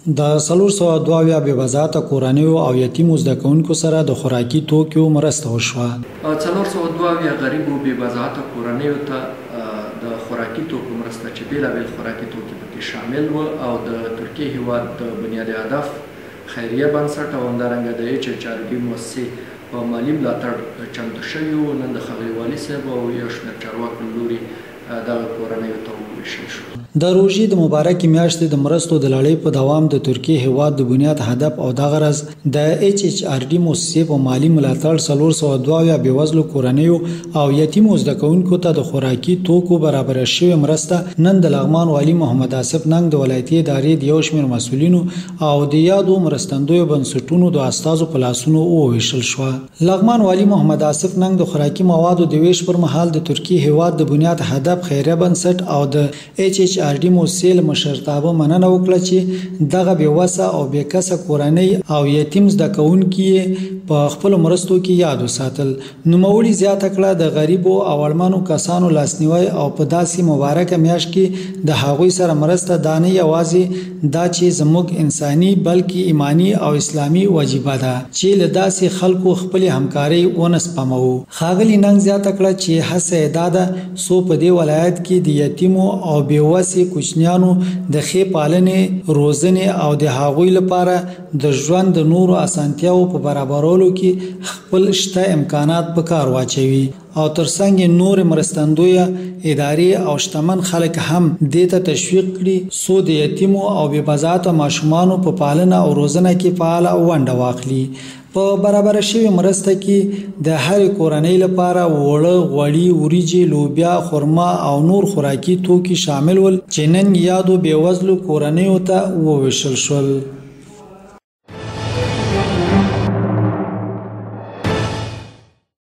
د 472 بې بضاعته کورنیو او یتیمو زده کوونکو سره د خوراکي توکیو مرسته وشوه. 472 غریبو بې بضاعته کورنیو ته د خوراکي توکو مرسته، چې بېلابېل خوراکي توکي پکې شامل و، او د ترکیې هیواد د بنیاد هدف خیریه بنسټ او همدارنګه د ایچ ایچ آر ډي موسسې په مالي ملاتړ چمتو شوي وو، نن د ښاغلي والي صاحب او یو شمېر چارواکو له لوري دغه کورنیو ته وویشل شو. د روژې د مبارکې میاشتې د مرستو د لړۍ په دوام د ترکیې هیواد د بنیاد هدف او دغه راز د ایچ ایچ آر ډي موسسې په مالي ملاتړ 472 بېوزلو کورنیو او یتیمو زده کوونکو ته د خوراکي توکو برابره شوې مرسته نن د لغمان والي محمد آصف ننګ، د ولایتي ادارې د یو شمېر مسؤلینو او د یادو مرستندویو بنسټونو د استازو په لاسونو وویشل شوه. لغمان والي محمد آصف ننګ د خوراکي موادو د ویش پر مهال د ترکیې هیواد د بنیاد هدف خیریه بنسټ او د ایچ ایچ آر ډي موسسې له مشرتابه مننه وکړه چې دغه بې وسه او بې کسه کورنۍ او یتیم زده کوونکي یې په خپلو مرستو کې یاد وساتل. نوموړي زیاته کړه، د غریبو او اړمنو کسانو لاسنیوی او په داسې مبارکه میاشت کې د هغوی سره مرسته دا نه یوازې دا چې زموږ انساني بلکې ایماني او اسلامي وجیبه ده چې له داسې خلکو خپلې همکارۍ ونه سپموو. ښاغلي ننګ زیاته کړه چې هڅه یې دا ده څو په دې ولایت کې د یتیمو او بې وسې کوچنیانو د ښې پالنې، روزنې او د هغوی لپاره د ژوند د نورو اسانتیاوو په برابرولو کې خپل شته امکانات په کار واچوي او ترڅنګ یې نورې مرستندویه ادارې او شتمن خلک هم دې ته تشویق کړي څو د یتیمو او بې بضاعته ماشومانو په پالنه او روزنه کې فعاله ونډه واخلي. په برابره شوې مرسته کې د هرې کورنۍ لپاره اوړه، غوړي، وریجې، لوبیا، خرما او نور خوراکي توکي شامل ول چې نن یادو بېوزلو کورنیو ته وویشل شول.